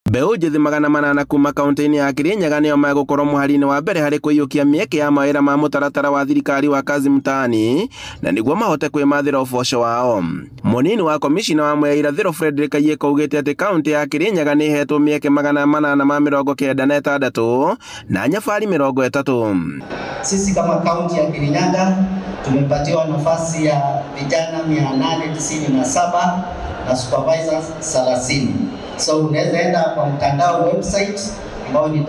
Mbeũ njĩthĩ 800 kuma kaunti-inĩ ya Kirinyaga nĩo megũkorwo mũhari-inĩ wa mbere harĩ kũiyũkia mĩeke ya mawĩra ma mũtaratara wa thirikari wa Kazi Mtaani na nĩguo mahote kwĩmathĩra ũboco wao. Mũnini wa komicina wa Mwea Irathĩro Frederick Ayieko augĩte atĩ kaunti ya Kirinyaga nĩ ĩhetwo mĩeke 896 na nyabari 30. Sisi kama kaunti ya Kirinyaga tumepatiwa nafasi ya vijana 897 na supervisors 30. So unaweza enda kwa mtandao website ambao ni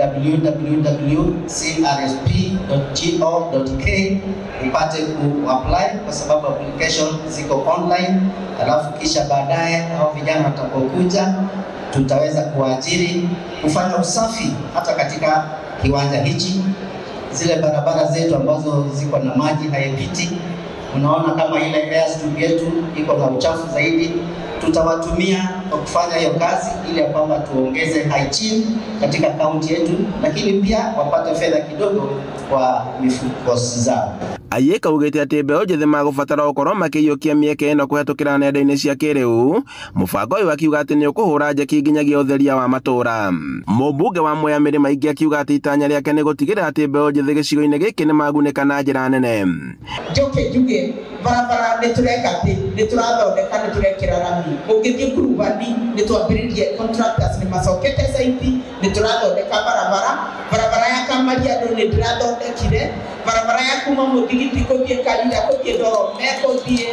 www.crsp.go.k upate ku-apply kwa sababu application ziko online, alafu kisha baadaye hao vijana watakapokuja tutaweza kuwaajiri kufanya usafi hata katika kiwanja hichi, zile barabara zetu ambazo ziko na maji haipiti. Unaona kama ile airstrip yetu iko na uchafu zaidi, tutawatumia kwa kufanya hiyo kazi ili ya kwamba tuongeze hygiene katika kaunti yetu, lakini pia wapate fedha kidogo kwa mifuko zao. Ayieko augĩte atĩ mbeũ njĩthĩ magũbatara gũkorwo makĩiyũkia mĩeke ĩno kũhetũkĩra nenda-inĩ cia kĩrĩu. Mũbango ũyũ akiuga atĩ nĩ ũkũhũra njeki nginyagia ũtheria wa matũũra. Mũmbunge wa Mwea Mĩrĩ Maingĩ akiuga atĩ itanya rĩake nĩ gũtigĩrĩra atĩ mbeũ njĩthĩ gĩcigo-inĩ gĩkĩ nĩ magunĩka na njĩra nene. Njoke njuge barabara nĩ tũreka atĩ nĩ tũrathondeka, nĩ tũrekĩra rami. Ũngĩthiĩ Kurubani nĩ twambĩrĩrie, contractors nĩ macokete site, nĩ tũrathondeka barabara. Barabara ya Kamariandũ nĩ ndĩrathondekire, barabara ya kuma Mũthigiti gũthiĩ Karira, gũthiĩ Ndorome, gũthiĩ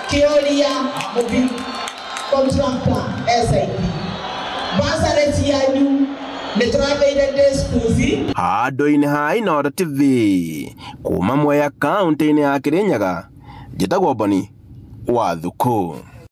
Kĩoria, mũbi contractor SIP. Basarĩ cianyu nĩ tũratheire day schools. Handũ-inĩ ha Inooro TV kuma Mwea kaunti-inĩ ya Kirinyaga, njĩtagwo Boni wa Thukũ.